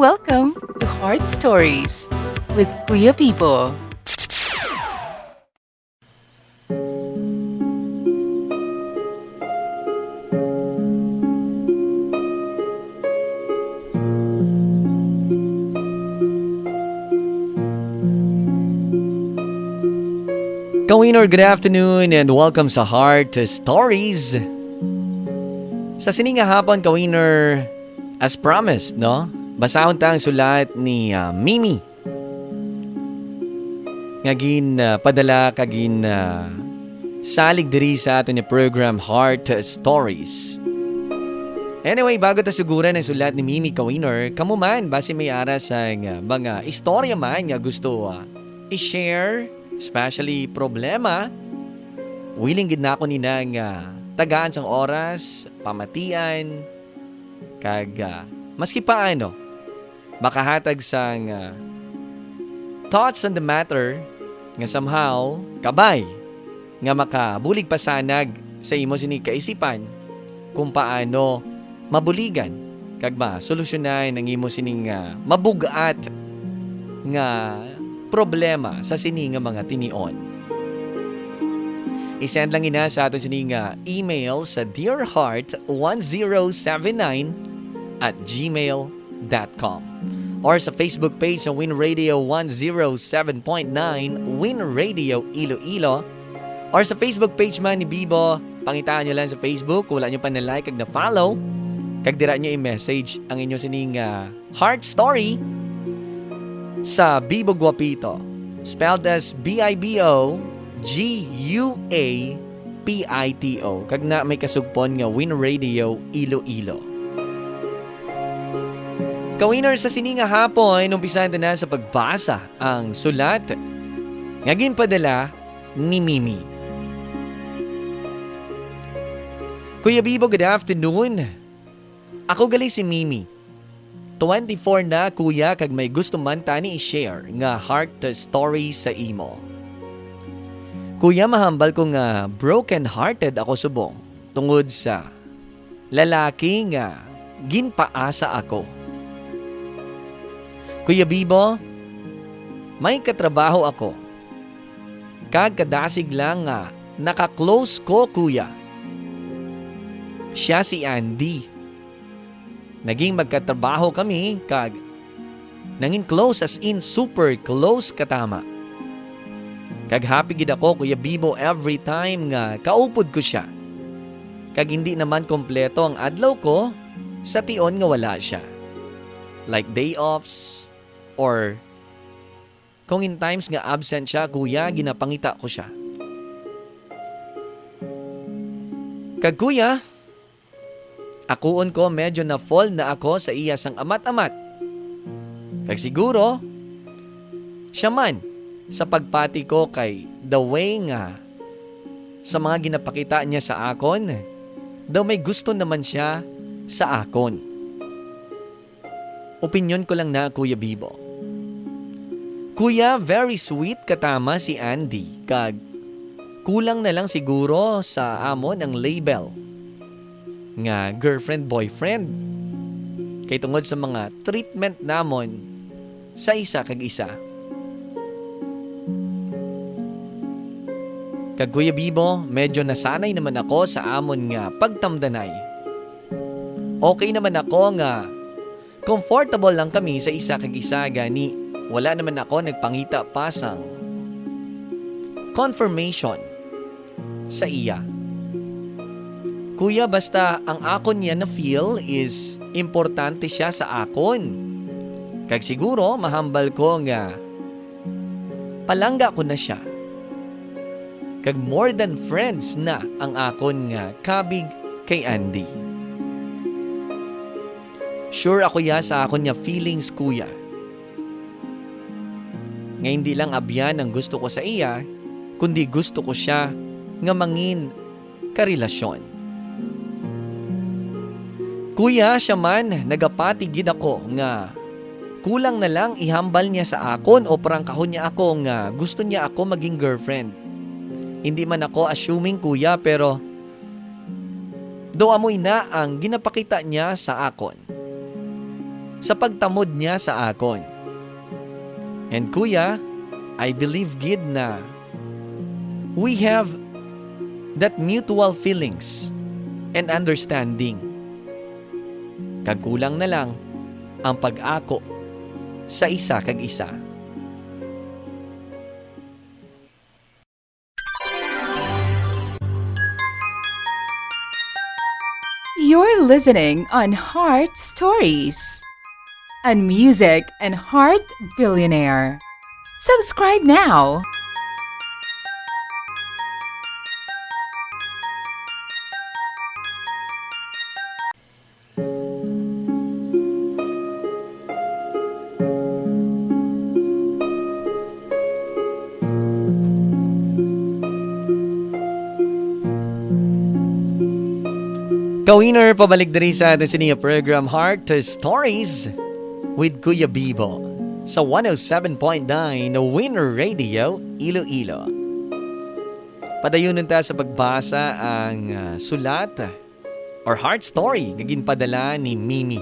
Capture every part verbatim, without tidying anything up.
Welcome to Heart Stories with Kuya Bibo. Kawinor, good afternoon and welcome sa Heart Stories. Sa sini nga hapon, Kawinor, as promised, no? Basahon ta ang sulat ni, ah, Mimi nga gin, ah, padala kag gin, ah, salig diri sa aton nga program, Heart Stories. Anyway, bago ta suguran ang sulat ni Mimi, Kawinor, kamo man, basi may ara sang, ah, mga istorya man nga gusto, ah, i-share, especially problema, willing gid nako nina nga tagaan sang oras, pamatian, kag, ah, maski paano, makahatag sang, ah, thoughts on the matter nga somehow kabay nga makabulig pasanag sa imo sini kaisipan kung paano mabuligan kag masolusyonan ang imo sining, ah, mabug-at nga problema sa sini nga mga tinion. I-send lang ina sa aton sini nga email sa dear heart one zero seven nine at gmail dot com or sa Facebook page sa Win Radio one zero seven point nine, Win Radio Iloilo, or sa Facebook page man ni Bibo, pangitaan nyo lang sa Facebook, kung wala nyo pa na-like kag na-follow, kag dira nyo i-message ang inyo sining, ah, heart story sa Bibo Guapito, spelled as B I B O G U A P I T O, kag na may kasugpon nga Win Radio Iloilo. Kawinor, sa sini nga hapon, umpisahan ta na sa pagbasa ang sulat nga ginpadala ni Mimi. Kuya Bibo, good afternoon. Ako gali si Mimi. Twenty-four na, kuya, kag may gusto man tani i-share nga heart story sa imo. Kuya, mahambal ko nga broken-hearted ako subong tungod sa lalaki nga ginpaasa ako. Kuya Bibo, may katrabaho ako, kag kadasig lang nga naka-close ko, kuya. Sia si Andy. Naging magkatrabaho kami kag nangin close, as in super close katama. Kag happy gid ako, Kuya Bibo, every time nga kaupod ko sia. Kag hindi naman kompleto ang adlaw ko sa tion nga wala sia. Like day offs or kung in times nga absent sia, kuya, ginapangita ko sia. Kag kuya, akuon ko medyo na-fall na ako sa iya sang amat-amat. Kag siguro, sia man, sa pagpati ko kay the way nga sa mga ginapakita niya sa akon, daw may gusto naman sia sa akon. Opinyon ko lang na, Kuya Bibo. Kuya, very sweet katama si Andy, kag kulang na lang siguro sa amon ang label nga girlfriend-boyfriend. Kay tungod sa mga treatment namon sa isa kag isa. Kag Kuya Bibo, medyo nasanay naman ako sa amon nga pagtamdanay. Okay naman ako nga comfortable lang kami sa isa kag isa, gani wala naman ako nagpangita pa sang confirmation sa iya. Kuya, basta ang akon niya na-feel is importante siya sa akon. Kag siguro mahambal ko nga palangga ko na sia. Kag more than friends na ang akon nga kabig kay Andy. Sure ako ya sa akon nga feelings, kuya. Nga hindi lang abyan ang gusto ko sa iya, kundi gusto ko sia nga mangin karelasyon. Kuya, sia man, nagapati gid ako nga kulang na lang ihambal niya sa akon o prangkahon niya ako nga gusto niya ako maging girlfriend. Hindi man ako assuming, kuya, pero daw amo ina ang ginapakita niya sa akon. sa pagtamod niya sa akon. And kuya, I believe gid na we have that mutual feelings and understanding. Kag kulang na lang ang pag-ako sa isa kag isa. You're listening on Heart Stories, a music and heart billionaire. Subscribe now. Ka-winner, pabalik diri sa aton sini nga program, Heart Stories with Kuya Bibo, sa one oh seven point nine Winner Radio, Iloilo. Padayunon ta sa pagbasa ang, ah, sulat or heart story nga ginpadala ni Mimi.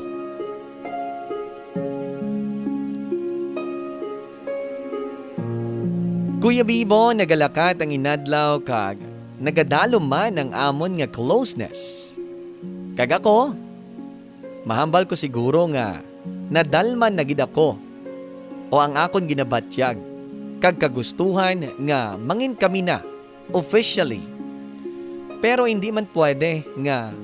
Kuya Bibo, nagalakat ang inadlaw kag nagadalom man ang amon nga closeness. Kag ako, mahambal ko siguro nga nadalman na gid ako o ang akon ginabatyag kag kagustuhan nga mangin kami na officially. Pero hindi man pwede nga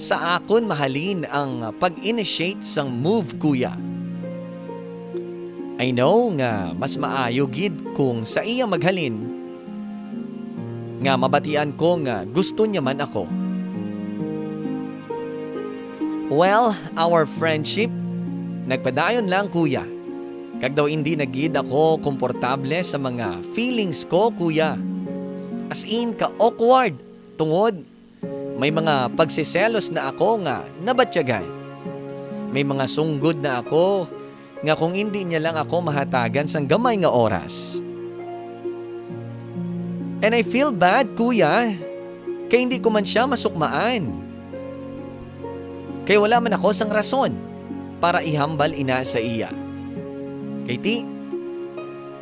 sa akon mahalin ang pag-initiate sang move, kuya. I know nga mas maayo gid kung sa iya maghalin nga mabatian ko nga gusto niya man ako. Well, our friendship nagpadayon lang, kuya. Kag daw indi na gid ako komportable sa mga feelings ko, kuya. As in, ka-awkward, tungod may mga pagsiselos na ako nga nabatyagan. May mga sunggod na ako nga kung indi niya lang ako mahatagan sang gamay nga oras. And I feel bad, kuya, kay hindi ko man siya masukmaan. Kay wala man ako sang rason para ihambal ina sa iya. Kay ti,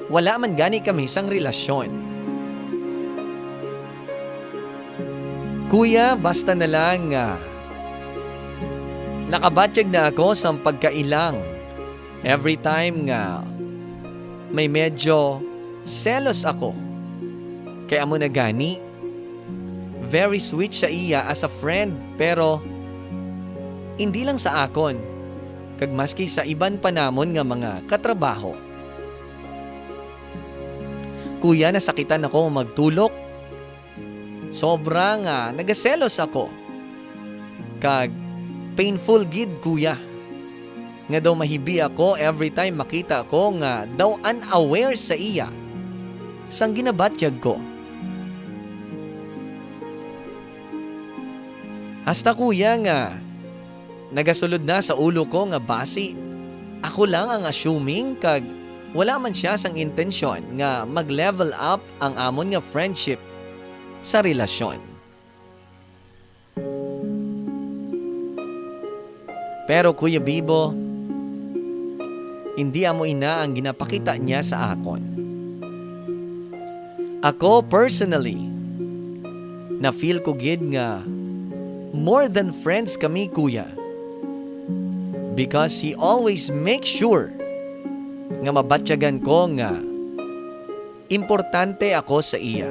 wala man gani kami sang relasyon. Kuya, basta na lang nga nakabatyag na ako sang pagkailang every time nga may medyo selos ako. Kay amo na gani, very sweet sa iya as a friend, pero hindi lang sa akon, kag maski sa iban pa namon nga mga katrabaho. Kuya, nasakitan ako magtulok. Sobra nga nagaselos ako. Kag painful gid, kuya, nga daw mahibi ako every time makita ko nga daw unaware sa iya sang ginabatyag ko. Hasta, kuya, nga nagasulod na sa ulo ko nga basi ako lang ang assuming kag wala man siya sang intensyon nga mag-level up ang amon nga friendship sa relasyon. Pero, Kuya Bibo, indi amo ina ang ginapakita niya sa akon. Ako, personally, na-feel ko gid nga more than friends kami, kuya. Because he always make sure nga mabatyagan ko nga importante ako sa iya.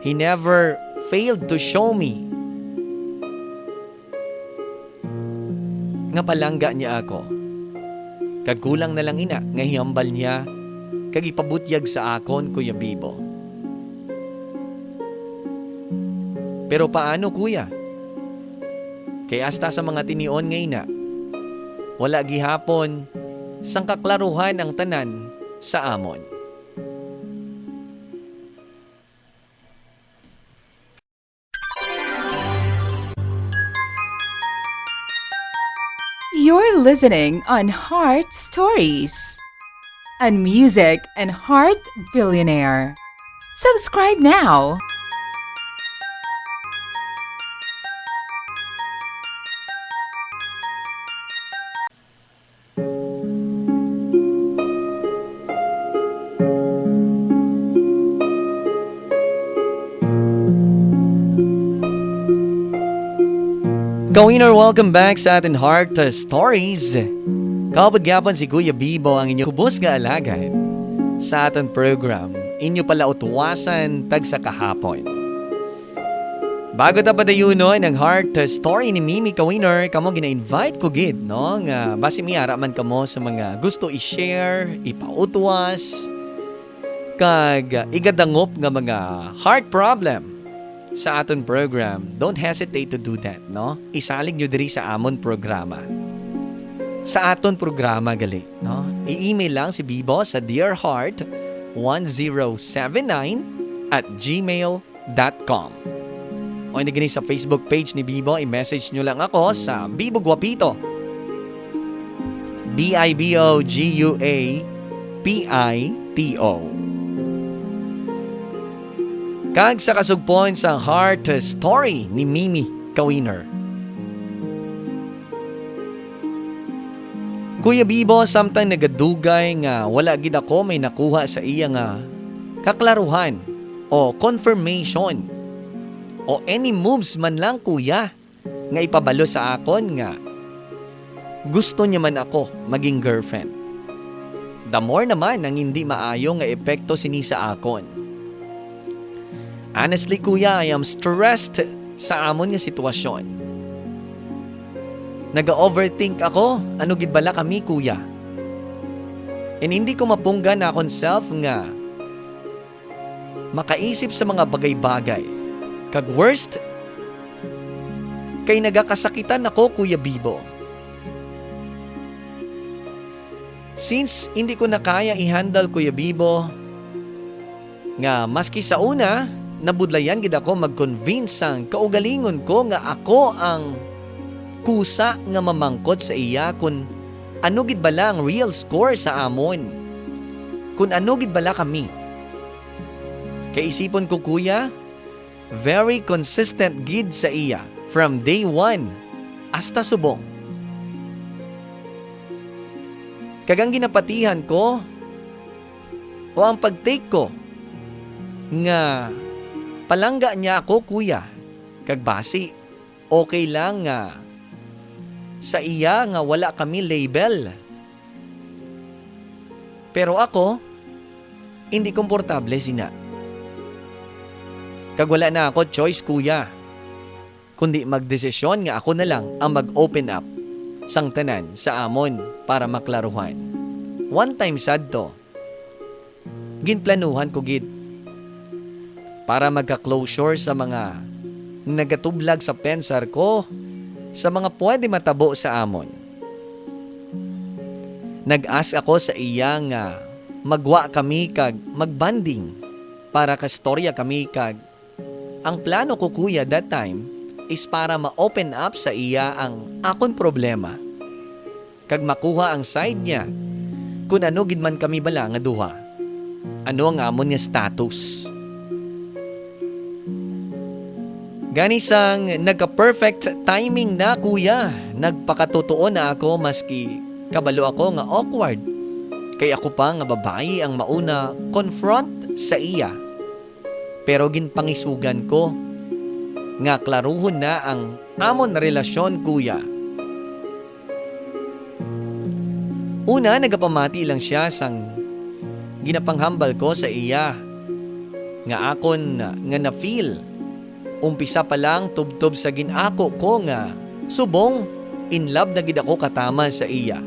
He never failed to show me nga palangga niya ako. Kag kulang na lang ina nga ihambal niya kag ipabutyag sa akon, Kuya Bibo. Pero paano, kuya? Kay hasta sa mga tinion nga ina, wala gihapon sang kaklaruhan ang tanan sa amon. You're listening on Heart Stories, a music and heart billionaire. Subscribe now. Ka-winner, welcome back sa aton Heart Stories. Kaupod gyapon si Kuya Bibo, ang inyo kubos nga alagad sa aton program. Inyo pala utwasan tagsa kahapon. Bago ta padayunon ang Heart Story ni Mimi, ka-winner, kamo gina-invite ko gid, no, nga basi may ara man kamo sa mga gusto i-share, ipautwas, kag igadangop nga mga heart problem sa aton program, don't hesitate to do that, no? Isalig nyo diri sa amon programa. Sa aton programa gali, no? I-email lang si Bibo sa dear heart one zero seven nine at gmail dot com. O hindi gani sa Facebook page ni Bibo, i-message nyo lang ako sa Bibo Guapito. B I B O G U A P I T O. Kag sa kasugpon sa Heart Story ni Mimi, ka-winner. Kuya Bibo, samtang nagadugay nga wala gid ako may nakuha sa iya nga kaklaruhan o confirmation o any moves man lang, kuya, nga ipabalo sa akon nga gusto niya man ako maging girlfriend. The more naman ang hindi maayo nga epekto sini sa akon. Honestly, kuya, I am stressed sa amon nga sitwasyon. Naga-overthink ako, ano gid bala kami, kuya? And hindi ko mapunggan na akon self nga makaisip sa mga bagay-bagay. Kag worst, kay nagakasakitan ako, Kuya Bibo. Since hindi ko na kaya i-handle, Kuya Bibo, nga maski sa una, nabudlayan gid ako mag-convince sang kaugalingon ko nga ako ang kusa nga mamangkot sa iya kun ano gid bala ang real score sa amon, kun ano gid bala kami. Kay isipon ko, kuya, very consistent gid sa iya from day one hasta subong. Kag ang ginapatihan ko o ang pag-take ko nga palangga niya ako, kuya, kag basi okay lang nga sa iya nga wala kami label. Pero ako, hindi komportable sina. Kag wala na ako choice, kuya, kundi magdesisyon nga ako na lang ang mag-open up sang tanan sa amon para maklaruhan. One time sad to, ginplanuhan ko gid para magka-closure sa mga nagatublag sa pensar ko sa mga pwede matabo sa amon. Nag-ask ako sa iya nga magwa kami kag magbanding para kastorya kami, kag ang plano ko, kuya, that time is para ma-open up sa iya ang akon problema kag makuha ang side niya kun ano gid man kami bala nga duha. Ano ang amon nga status? Gani sang nagka-perfect timing na, kuya, nagpakatotoo na ako, maski kabalo ako nga awkward, kay ako pa nga babayi ang mauna confront sa iya. Pero ginpangisugan ko nga klaruhon na ang amon relasyon, kuya. Una, nagapamati lang sia sang ginapanghambal ko sa iya nga akon nga na-feel. Umpisa pa lang tubtob sa gin-ako ko nga subong in love na gid ako katama sa iya.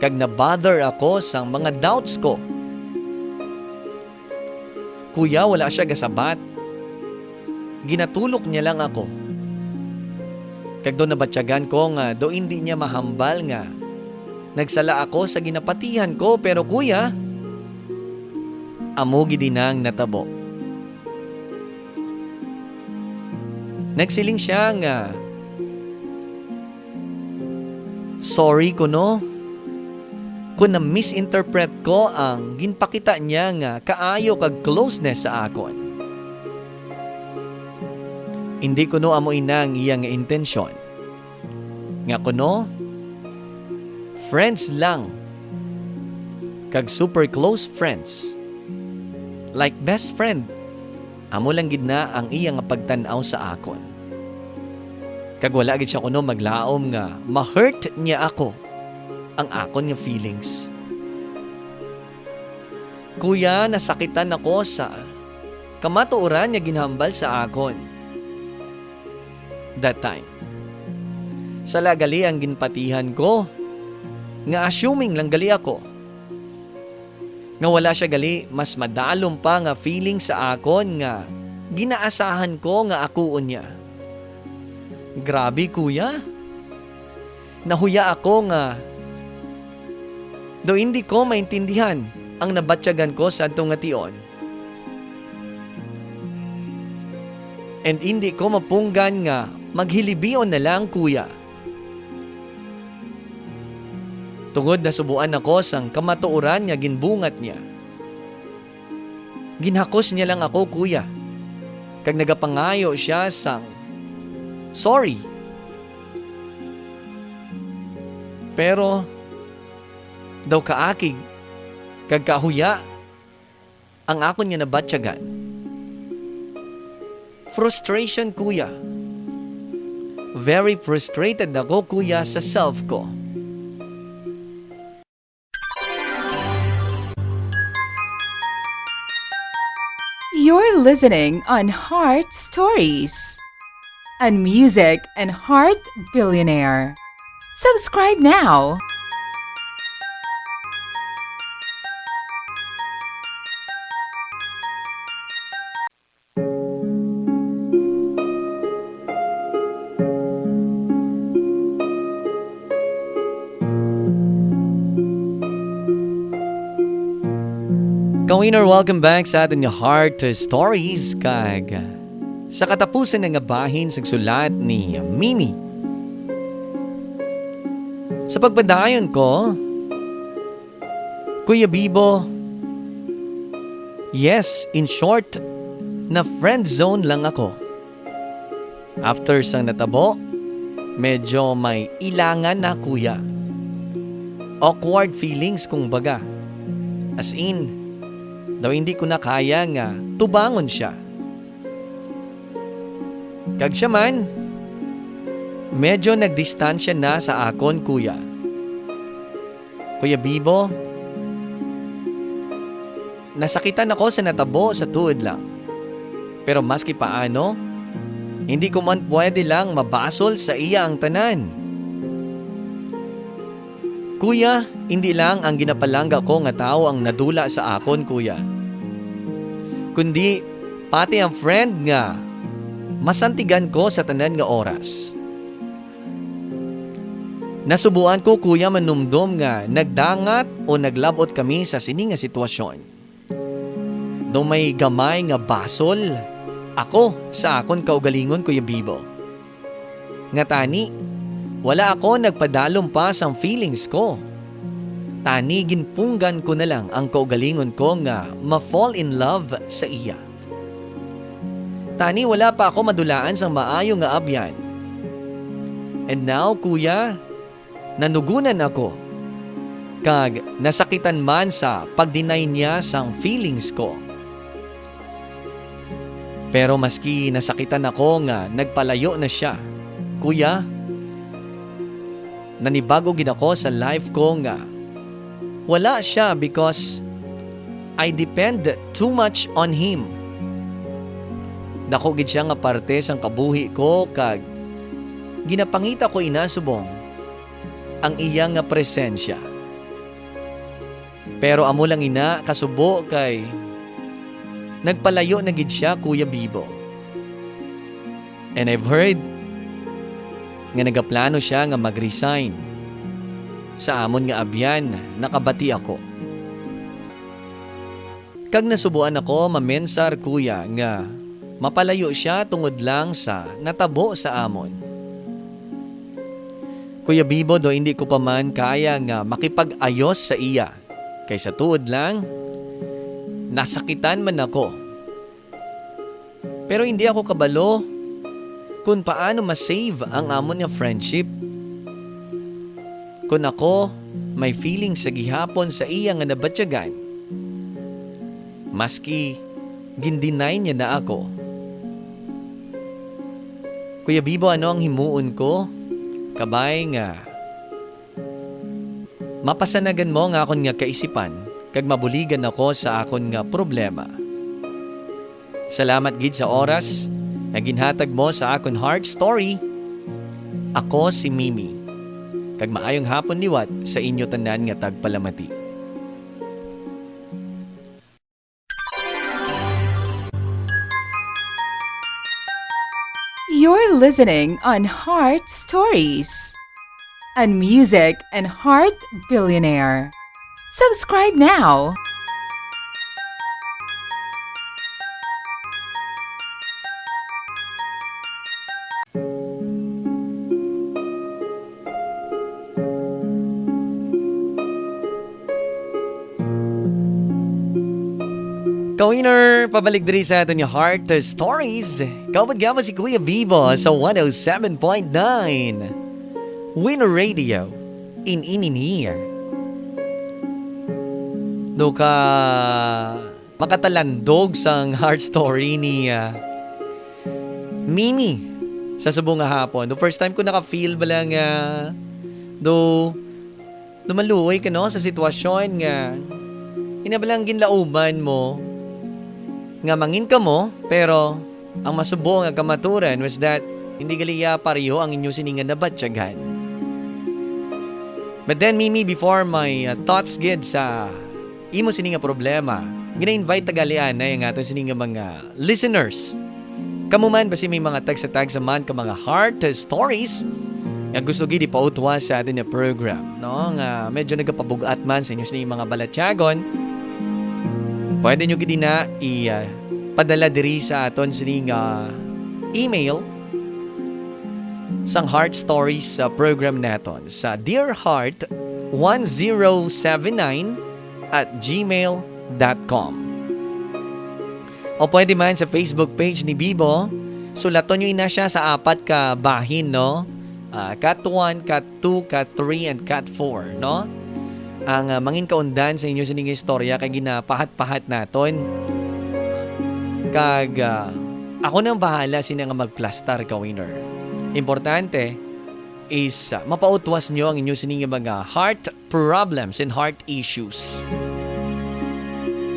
Kag na-bother ako sang mga doubts ko. Kuya, wala sia gasabat. Ginatulok niya lang ako. Kag daw nabatyagan ko nga daw indi niya mahambal nga nagsala ako sa ginapatihan ko, pero, kuya, amo gid ina ang natabo. Nagsiling sia nga, "Sorry kuno kung na-misinterpret ko ang ginpakita niya nga kaayo kag closeness sa akon. Indi kuno amo ina ang iya nga intensyon. Nga kuno, friends lang, kag super close friends, like best friend, amo lang gid na ang iya nga pagtan-aw sa akon." Kag wala gid siya kuno maglaom nga ma-hurt niya ako, ang akon nga feelings. Kuya, nasakitan ako sa kamatuoran nga ginhambal sa akon that time. Sala gali ang ginpatihan ko nga assuming lang gali ako, nga wala siya gali mas madalom pa nga feeling sa akon nga ginaasahan ko nga akuon niya. Grabe, kuya. Nahuya ako nga daw hindi ko maintindihan ang nabatyagan ko sadto nga tion. And hindi ko mapunggan nga maghilibion na lang, kuya. Tungod nasubuan ako sang kamatuoran nga ginbungat niya. Ginhakos niya lang ako, kuya, kag nagapangayo siya sang sorry. Pero daw kaakig kag kahuya ang akon nga nabatyagan. Frustration, kuya. Very frustrated ako, kuya, sa self ko. You're listening on Heart Stories, a music and heart billionaire. Subscribe now. Kawiner, welcome back sa aton nga Heart Stories, kag sa katapusan na nga bahin sa sulat ni Mimi. Sa pagpadayon ko, Kuya Bibo, yes, in short, na friend zone lang ako. After sang natabo, medyo may ilangan na, kuya. Awkward feelings, kung baga. As in, daw hindi ko na kaya nga tubangon siya. Kag siya man, medyo nagdistansya na sa akon, kuya. Kuya Bibo, nasakitan ako sa natabo sa tuod lang. Pero maski paano, hindi ko man pwede lang mabasol sa iya ang tanan. Kuya, hindi lang ang ginapalangga ko nga tawo ang nadula sa akon, kuya, kundi pati ang friend nga masantigan ko sa tanan nga oras. Nasubuan ko, kuya, manumdom nga nagdangat o naglab-ot kami sa sini nga sitwasyon. Daw may gamay nga basol ako sa akon kaugalingon, Kuya Bibo. Nga tani, wala ako nagpadalom pa sang feelings ko. Tani, ginpunggan ko na lang ang kaugalingon ko nga ma-fall in love sa iya. Tani, wala pa ako madulaan sang maayo nga abyan. And now, kuya, nanugunan ako, kag nasakitan man sa pag-deny niya sang feelings ko. Pero maski nasakitan ako nga nagpalayo na siya, kuya, nanibag-o gid ako sa life ko nga wala siya because I depend too much on him. Dako gid sia nga parte sang kabuhi ko kag ginapangita ko ina subong ang iya nga presensya. Pero amo lang ina kasubo kay nagpalayo na gid sia, Kuya Bibo. And I've heard nga nagaplano sia nga mag-resign sa amon nga abyan, nakabati ako. Kag nasubuan ako mamensar, kuya, nga mapalayo sia tungod lang sa natabo sa amon. Kuya Bibo, do hindi ko pa man kaya nga makipag-ayos sa iya, kay sa tuod lang, nasakitan man ako. Pero hindi ako kabalo kon paano ma-save ang amon nga friendship. Kon ako may feelings sa gihapon sa iya nga nabatyagan, maski gin-deny niya na ako. Kuya Bibo, ano ang himuon ko? Kabay nga mapasanagan mo nga akon nga kaisipan, kag mabuligan ako sa akon nga problema. Salamat gid sa oras nga ginhatag mo sa akon heart story. Ako si Mimi, kag maayong hapon liwat sa inyo tanan nga tagpalamati. You're listening on Heart Stories, a music and heart billionaire. Subscribe now. Ka-winner, pabalik diri sa aton nga Heart Stories. Kaupod gamo si Kuya Bibo sa one oh seven point nine Winner Radio in Ininiya. Do ka makatalandog sang heart story ni ah, Mimi sa subong nga hapon? Do first time ko naka-feel bala nga do lumaluoy ka, no, sa sitwasyon nga ina bala ang ginlauman mo nga mangin kamo, pero ang masubo nga kamaturan was that hindi gali iya pareho ang inyo sini nga nabatyaghan. But then, Mimi, before my uh, thoughts gid sa imo sini nga problema, gina-invite tagali anay ang aton sini nga mga listeners. Kamo man basi may mga tagsa-tagsa man ka mga heart stories nga gusto gid ipautwa sa aton nga program, no? Nga medyo nagapabug-at man sa inyo sini mga balatyagon, pwede nyo gid na i ah, padala diri sa aton sini nga email sang Heart Stories sa program naton sa dear heart one zero seven nine at gmail dot com. O pwede man sa Facebook page ni Bibo, sulaton nyo ina siya sa apat ka bahin, no? Ah, cat one, cat two, cat three, and cat four, no? Ang ah, mangin kaundan sa inyo sining istorya kay ginapahat-pahat naton. Kag ah, ako nang bahala sina nga magplastar ka, winner. Importante is ah, mapautwas nyo ang inyo sining mga heart problems and heart issues.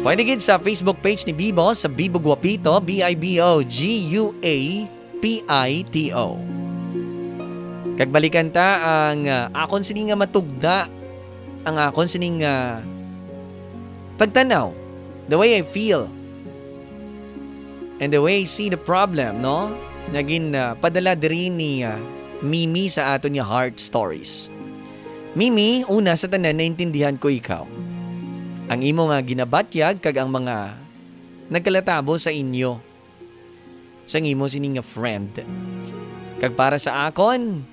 Pwede gid sa Facebook page ni Bibo sa Bibo Guapito, B I B O G U A P I T O. Kag balikan ta ang ah, akon sini nga matugda, ang akon sini nga pagtanaw, the way I feel, and the way I see the problem, no? Nga gin ah, padala diri ni ah, Mimi sa aton nga heart stories. Mimi, una sa tanan, naintindihan ko ikaw. Ang imo nga ginabatyag kag ang mga nagkalatabo sa inyo sang imo sini nga friend. Kag para sa akon,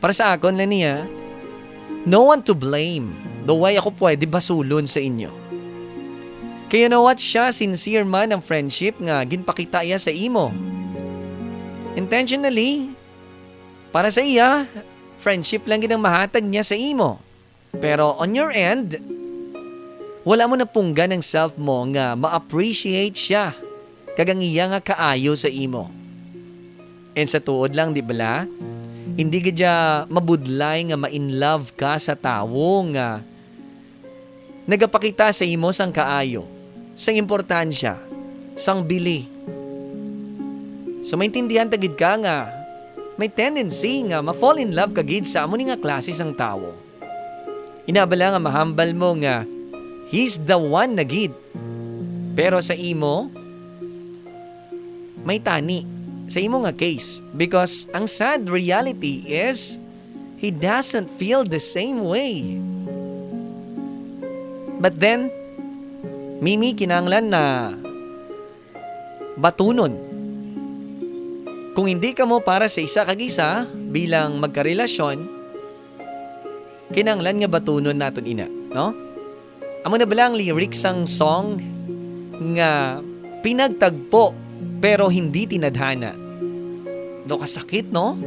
para sa akon lang niya, no one to blame. No way ako pwede basulon sa inyo. Kay you know what? Siya, sincere man ang friendship nga ginpakita iya sa imo. Intentionally, para sa iya, friendship lang gid ang mahatag niya sa imo. Pero on your end, wala mo napunggan ang self mo nga ma-appreciate siya kag ang iya nga kaayo sa imo. And sa tuod lang, di bala? Hindi gid siya mabudlay nga ma-in love ka sa tawo nga nagapakita sa imo sang kaayo, sang importansya, sang bili. So maintindihan ta gid ka nga may tendency nga ma-fall in love ka gid sa amo ni nga klase sang tawo. Ina bala nga mahambal mo nga he's the one na gid. Pero sa imo, may tani sa imo nga case, because ang sad reality is he doesn't feel the same way. But then, Mimi, kinahanglan na batunon. Kung hindi kamo para sa isa kag isa bilang magkarelasyon, kinahanglan nga batunon naton ina, no? Amo na bala ang lyrics sang song nga pinagtagpo pero hindi tinadhana. Do kasakit, no?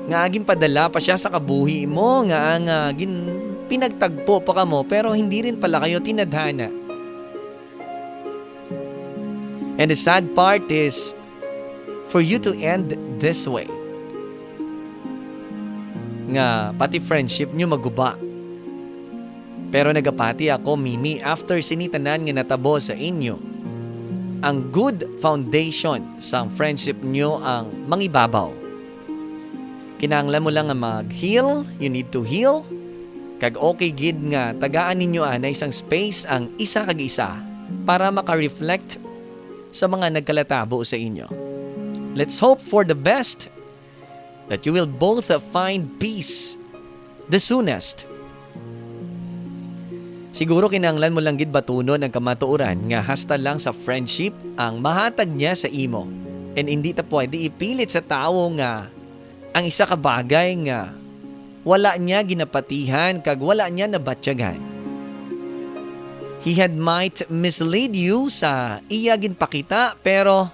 Nga agin padala pa siya sa kabuhi mo, nga ang ah, gin pinagtagpo pa kamo pero hindi rin pala kayo tinadhana. And the sad part is, for you to end this way. Nga pati friendship nyo maguba. Pero nagapati ako, Mimi, after sini tanan nga natabo sa inyo, ang good foundation sang friendship nyo ang mangibabaw. Kinahanglan mo lang nga mag-heal, you need to heal. Kag okay gid nga tagaan ninyo anay sang space ang isa kag isa para maka-reflect sa mga nagkalatabo sa inyo. Let's hope for the best, that you will both find peace the soonest. Siguro kinahanglan mo lang gid batunon ang kamatuoran nga hasta lang sa friendship ang mahatag niya sa imo. And hindi ta pwede ipilit sa tawo nga ang isa ka bagay nga wala niya ginapatihan kag wala niya nabatyagan. He had might mislead you sa iya ginpakita, pero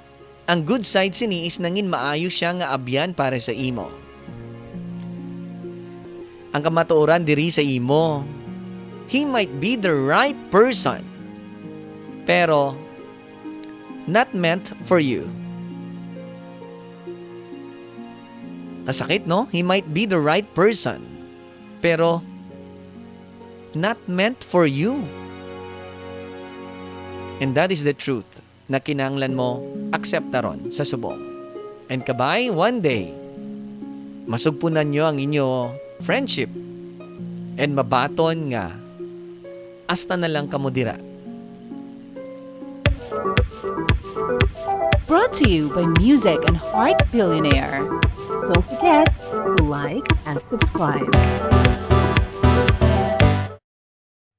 ang good side sini is nangin maayo siya nga abyan para sa imo. Ang kamatuoran diri sa imo, he might be the right person, pero not meant for you. Kasakit, no? He might be the right person, pero not meant for you. And that is the truth na kinahanglan mo akseptaron sa subong. And kabay, one day, masugpunan nyo ang inyo friendship and mabaton nga hasta na lang kamo dira. Brought to you by Music and Heart Billionaire. Don't forget to like and subscribe.